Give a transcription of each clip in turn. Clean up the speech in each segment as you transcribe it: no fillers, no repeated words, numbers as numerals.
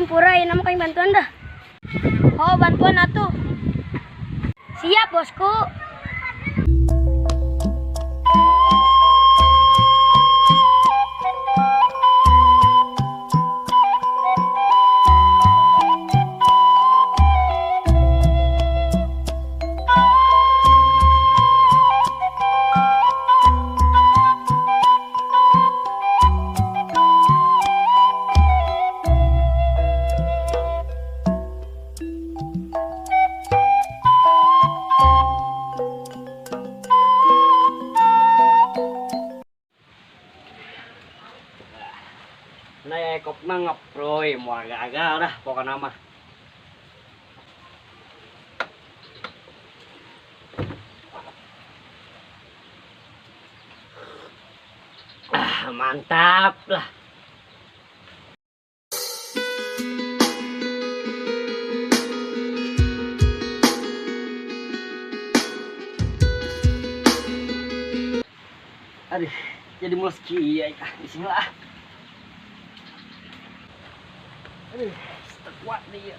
Hampura ayeuna mah kaing bantuan dah. Oh, bantuan atuh. Siap, bosku. Nah, kopna ngeproy, mau gagal dah pokoknya mah. Ah, mantap lah. Aduh, jadi mules kiai ah, di sini lah. Aduh, kuat nih ya.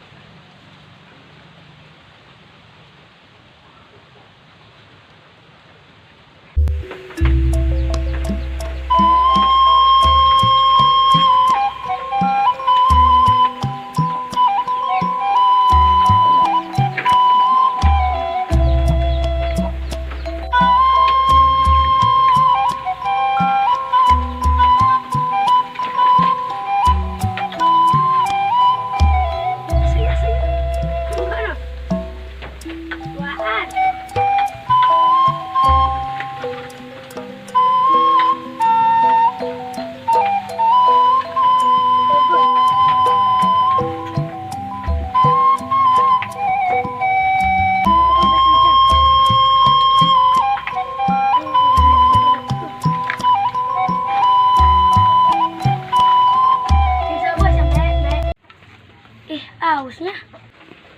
Ausnya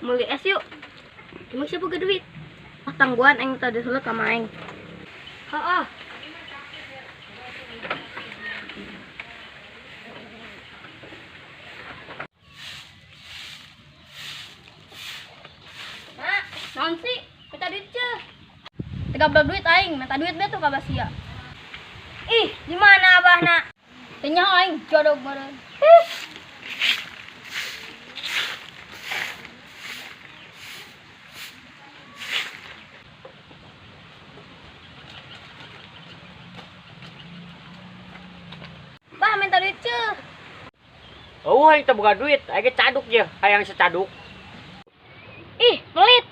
Meuli es yuk. Emang siapa ke duit? Ah, tangguhan aing tadi sulut sama aing. Heeh. Mak, naon sih? Minta duit ceuh. Tiga duit aing, minta duit be tuh ka basia. Ih, di mana abahna? Teu nyaho aing jodog meureun. Bah, minta duit ceuh. Oh, aing teu boga duit, aing ge caduk ye, hayang secaduk. Ih, pelit.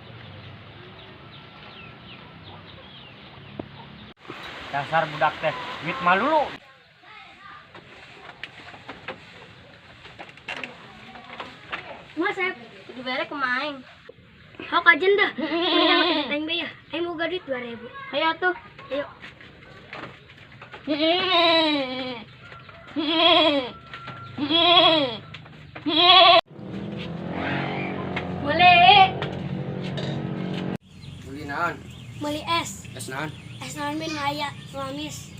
Dasar budak teh, duit malulu. Mas, saya Dibere kumaha aing. hok aja dah. Mending aing be ya. Aing boga duit 2000. Hayo atuh. Ayo. Boleh. Beli naon? Meuli es. Es naon? Es naon bin aya, nu amis.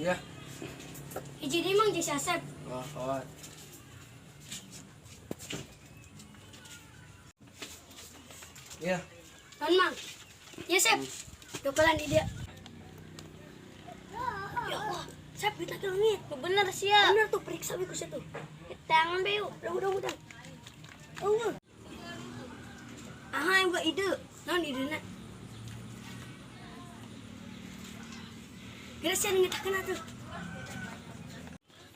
Ya. Hiji deui mang jeung si Asep. Oh, oh. Ya. Naon mang? Ya Sep. Dokelan di dia. Ya Allah, Sep duit lagi leungit. Bener sih ya. Bener tuh periksa we ku sia tuh. Tangan be yuk, udah. Oh. Aha, aing buat ide. Naon idena? Geus sia ngetakeun atuh.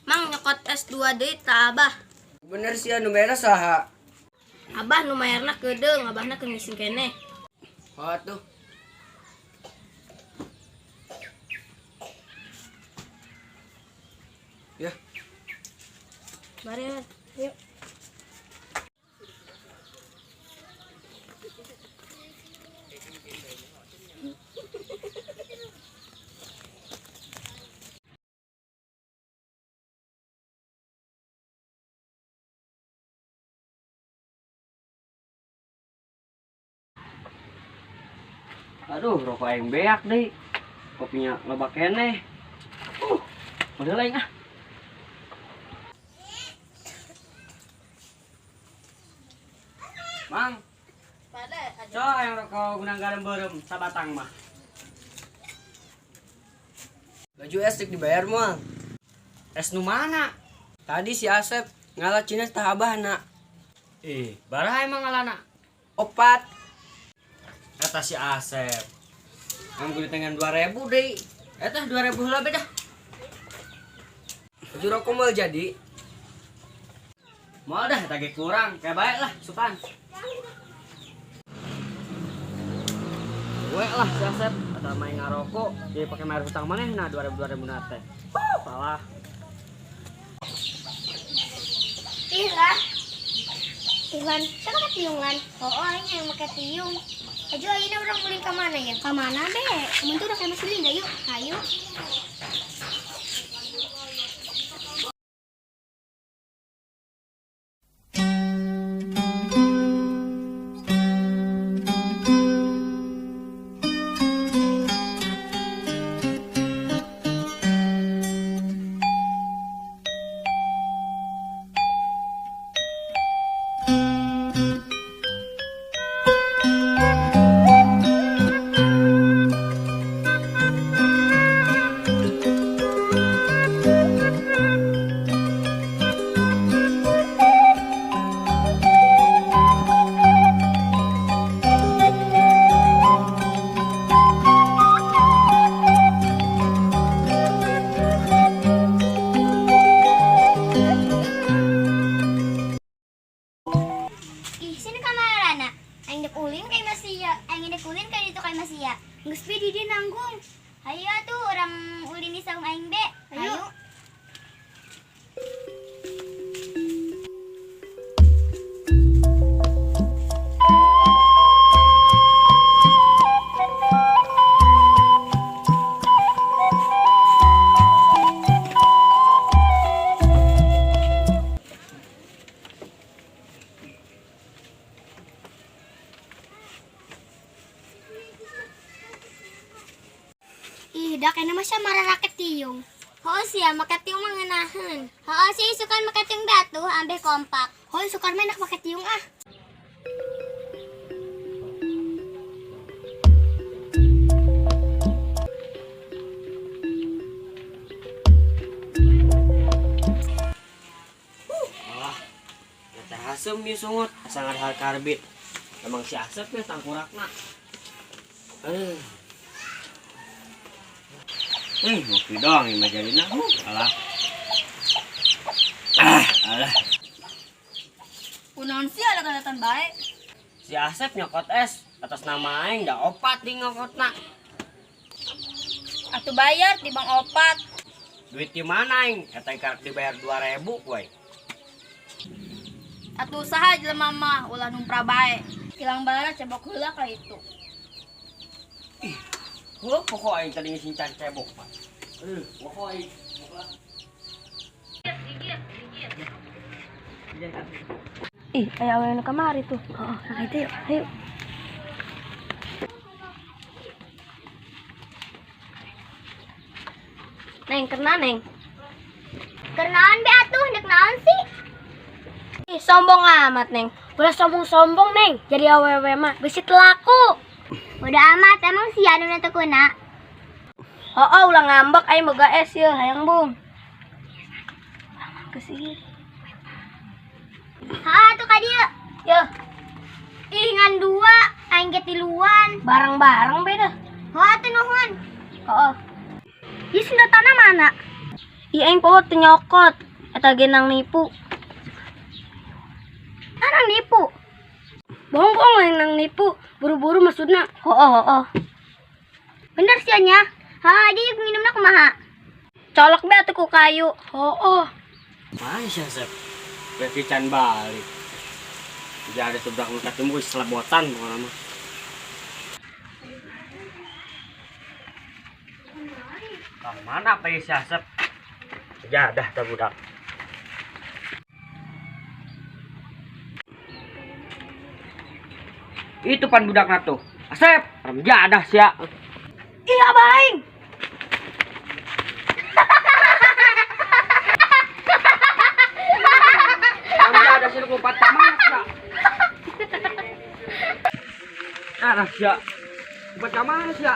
Mang nyokot es 2 deui ta abah. Bener sih anu merah saha? Abah nu mayarna keudeung, abahna keur ngising keneh. Oh tuh. Ya. Mari, Yuk. Aduh, rokok aing beak deui. Kopinya loba keneh. Model aing ah. Mang. So, yang rokok gunang garam beureum sabatang mah. Baju es rek dibayar moal. Es nu mana? Tadi si Asep ngalah Cina tah abahna. Ih, baraha emang ngalana? Opat. Kata si Asep. Yang gue dengan 2000 deh. Eta 2000 heula beda. Baju rokok moal jadi. Mau dah tagih kurang, kayak baik lah, supan. Gue lah si Asep, atau main ngarokok, jadi pakai bayar hutang maneh nah 2000 2000 nate. Salah. Ih lah. Tuhan, siapa make tiungan? Oh, aing yang make tiung. Ajo ayeuna urang ulin ka mana ya? Ka mana be? Mun tuh udah kayak Mas Linda yuk. Hayu. Ih, sini kamarana. Aing dek ulin ka imah sia, aing dek ulin ka ditu ka imah sia. Geus be di dieu nanggung. Hayu atuh urang ulin di saung aing be. Hayu. Ih, dak enak mah sia mararake tiung. Heuh sia make tiung mah ngeunaheun. Heuh sih sukan make tiung batu ambeh kompak. Heuh sukan mah enak make tiung ah. Alah, teh asem ieu sungut, asa ngadahar karbit. Emang si Asep ya tangkurakna. Eh. Ngopi doang ini mah jadina. Alah. Ah, alah. Kunaon sih ada kelihatan baik. Si Asep nyokot es atas nama aing da opat di nyokotna. Atuh bayar di bank opat. Duit di mana aing? Eta karek dibayar 2000 we. Atuh usaha jelema mah ulah numpra bae. Kilang bara cebok heula ka itu. Ih, gua pokok aing tadi ngisi can cebok, Pak. Pokok aing. Ih, aya awewe nu kamari tuh. Heeh, nah itu yuk. Ayo. Neng, kerna neng. Kernaon be atuh, nek naon sih? Ih, sombong amat, Neng. Udah sombong-sombong, Neng. Jadi awewe mah besi telaku. Udah amat, emang si anu nanti kuna. Oh, ulah ngambek aing boga es yeuh, hayang bung. Kesini. Ha, tuh ka dieu. Yeuh. Ih, ngan dua, aing ge tiluan. Bareng-bareng beda. Heuh, atuh nuhun. Heeh. Ih, sendotana mana? Ih, aing poho teu nyokot. Eta ge nang nipu. Ah, nang nipu. Bohong-bohong aing nang nipu. Buru-buru maksudna. Heeh, heeh. Bener sih nya. Ha, dia yuk minumna kumaha? Colok be atuh ku kayu. Heeh. Mana si Asep? Berarti can balik. Jadi ada sebelah muka temu selebotan pokoknya mah. Mana apa ya si Asep? Ya dah dah budak. Itu pan budak tuh. Asep, jadah sia. Iya, baing. Jadah sih lompat taman sia. Nah, sia. Buat ka mana sia?